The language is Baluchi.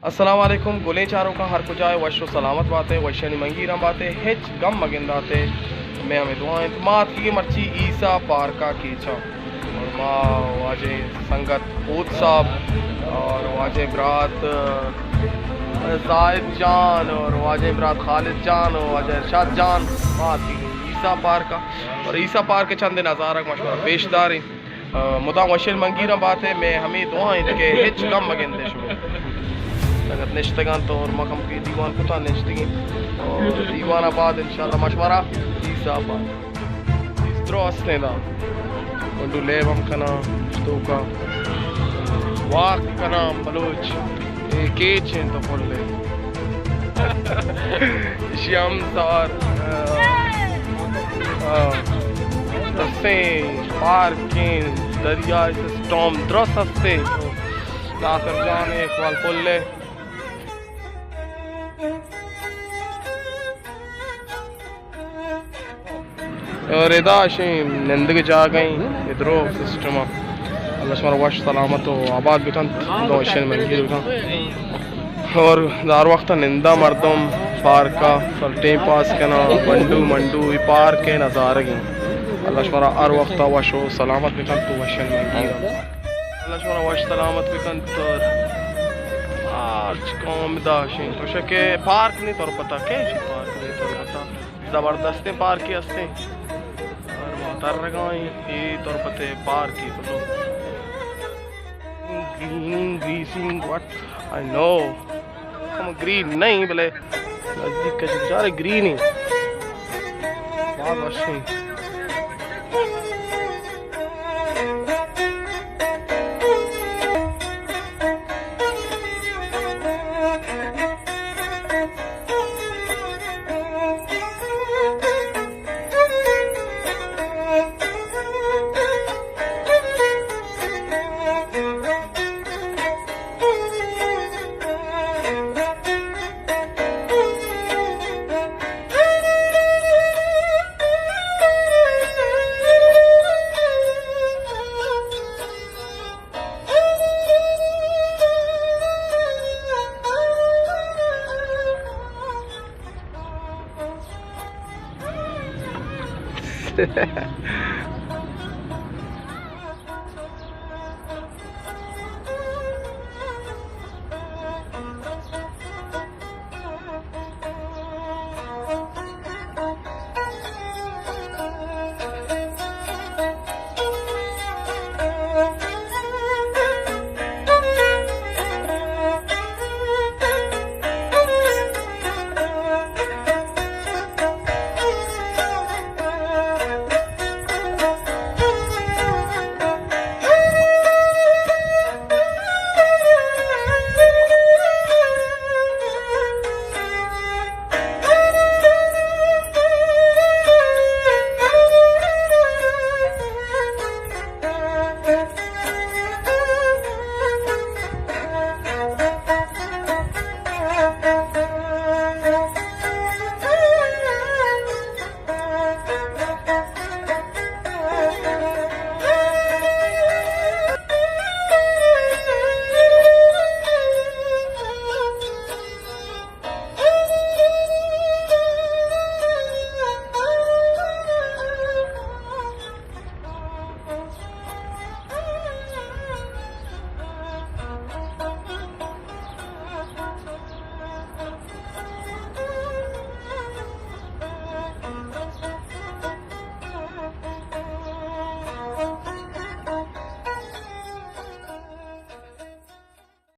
السلام علیکم گلیں چاروکاں، ہر کجا ئے وش و سلامت بات ئے، وشانی منگیراں بات ئے، ہچ گم مگندات ئے، مئے ہمے دعا انت۔ ما اتکگیں مرچی عیسیٰ پارک ءَ کیچ ءَ اور ما واجہ سنگت پوت صاحب اور واجہ برات زاہد جان اور واجہ برات خالد جان اور واجہ ارشاد جان، ما اتکگیں عیسیٰ پارک ءَ اور عیسیٰ پارک ءِ چندے نظارگ ما شمارا پیش داریں۔ آ، مدام وشیں منگیراں بات ئے، مئے ہمے دعا انت کہ ہچ گم مگندے شما۔ سنگت نشتگ انت اور ما کمکے دیوان کتاں نشتگیں اور دیوان ءَ بعد انشاءاللہ ما شمارا عیسیٰ پارک درو استیں دا۔ گونڈو لیب ہم کناں، توکا واک کناں بلوچ۔ اے کیچ انت تو پل ئے۔ ایشی ہم سوار، آ، آ، درستیں پارکیں دریائے سسٹم درست ہستیں۔ ناصر جان اقبال پل ئے۔ اور ادا اشیں نندگ جاگہ ایں، ادرو سسٹم ءَ۔ اللہ شمارا وش سلامت و آباد بکنت، دو اشیں منگیر بکنت۔ اور دار وقت نندا مردم پارک ءَ سر ٹیم پاس کناں، بنڈو منڈو، اے پارک ءِ نظارگ ایں۔ اللہ شمارا ہر وقت وش و سلامت بکنت تو وشیں منگیر۔ اللہ شمارا وش سلامت بکنت اور ہرچ قوم دا اشیں تو شکے پارک نہیں تربت ءَ، کیچ پارک نہیں تربت ءَ۔ زبردستیں پارکے ہستیں۔ اور ما ترگا ایں، اے تربت ءِ پارکے بلو۔ گرین، گریسنگ، what I know۔ ہم گرین نہیں بلے نزدیک کا چارے گرین ایں۔ باز وشیں۔